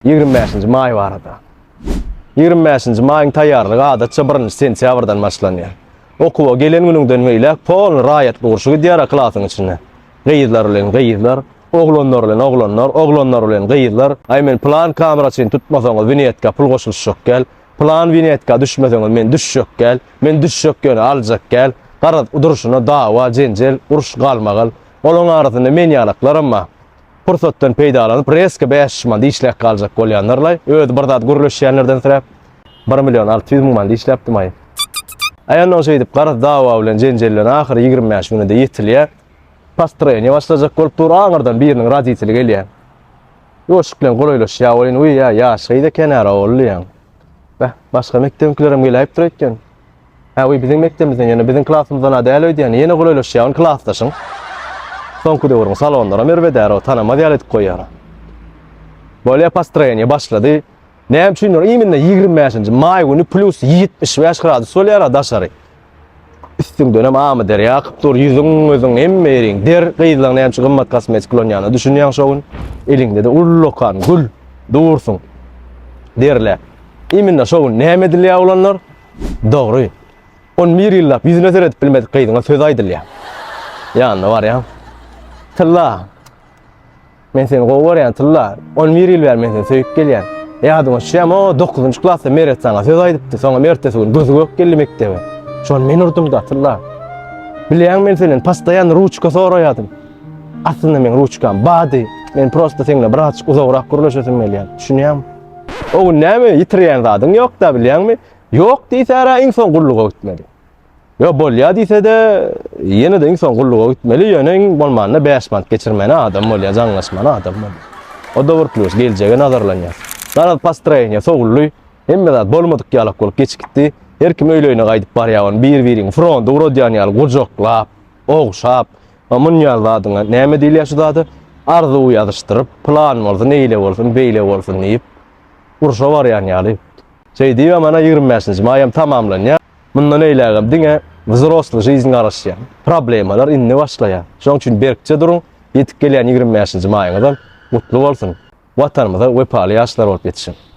25-nji maý barada. 25-nji maýyň taýýarlygy adatça birinji sentýabrdan başlanýar. Okuwa gelen günüňden beýläk polny raýatlyk urşy gidýär-ä klasyň içinde. Gyzlar bilen gyzlar, oglanlar bilen oglanlar, oglanlar bilen gyzlar. Aý men plan kameraçyny tutmasaňyz winetka pul goşulyşjak gel. Plan winetka düşmeseňiz men düşjek gel. Men düşjek ýöne aljak gel. Garaz durşuna dawa, jenjel, uruş, galmagal. Olaň arasynda men ýalaklaram bar. Pursatdan peýdalanyp reska 500 manat işläp galjak bolýanlarlaý. Özi bir zat gürleşýänlerden siräp 1 million 600 müň manat işläpdim aý. Aý ondan şeýdip garaz dawa bilen jenjel bilen ahyry 25 günede ýetilýär. Postroýeniýe başlajak bolup dur, aňyrdan biriniň roditeli gelýär. Ýuwaşlyk bilen golaýlaşýar welin, uý ýa ýaş gyz eken-ä ol diýýän. Beh, başga mekdebiňkilerem geläýipdir öýtýän. Hä, we biziň mekdebimizden, ýöne biziň klasymyzdan-a däl öýdýän, ýene golaýlaşýar ony klasdaşyň. Soňky döwrüň salonlaram erbedär, o tanamaz ýaly edip goýýar. Bolýa postroýeniýe başlady. Näme üçindir imенно 25-nji maý güni plýus 75 gradus bolýar-a daşary. Üstüňdenem Amyderýa akyp dur, ýüzüň, gözüň, hemme ýeriň der. Gyzlaň näme üçin gymmat kosmetik ulanýanyna düşünýäň şo gün. Eliňde-de ullakan gül, dursuň. Derläp. Imенно şo gün näme edilýär oglanlar? Dogry. On bir ýyllap ýüzüne seredip bilmedik gyzyňa söz aýdylýar. Ýanyna barýaň. Tylla. Men seni gowy görýän, Tylla. On bir ýyl bäri men seni söýüp gelýän. Ýadyňa düşýärmi, o dokuzynjy klasda Meret saňa söz aýdypdy. Soňam ertesi gün gözi gök geldi mekdebe. Şony men urdum-da, Tylla. Bilýäňmi, men senden postoýanny ruçka soraýardym. Aslynda meň ruçkam bardy. Men prosta seň bilen birazjyk uzagrak gürleşesim gelýär. Düşünýäňmi? O gün näme, ýitirýän zadyň ýok-da, bilýäňmi? Ýok diýse-ä iň soň gulluga gitmeli. Ýok bolýa diýse-de, ýene-de iň soň gulluga gitmeli, ýöne iň bolmanda 5 manat geçirmäne adam bolýa, jaňlaşmana adam bolýa. O-da bir plýus, geljege nazarlanýar. Garaz postroýeniýe sowuldy, hemme zat bolmadyk ýalak bolup geçip gitdi. Her kim öýli-öýüne gaýdyp barýar, ony bir-biriňi fronta ugradýan ýaly gujaklap, ogşap, a mun ýaly zadyňa näme diýilýär şu zada? Arzuw ýazyşdyryp, plan bolsun, eýle bolsun, beýle bolsun diýip, urşa barýan ýaly. Şeý diýibem ana 25-nji maýam tamamlanýar. Mundan eýlägem diňe wzrosly жизнь garaşýar. Problemalar indi başlaýar. Şonuň üçin berkje duruň, ýetip gelýän 25-nji maýyňyzam gutly bolsun. Watanymyza wepaly ýaşlar bolup ýetişiň.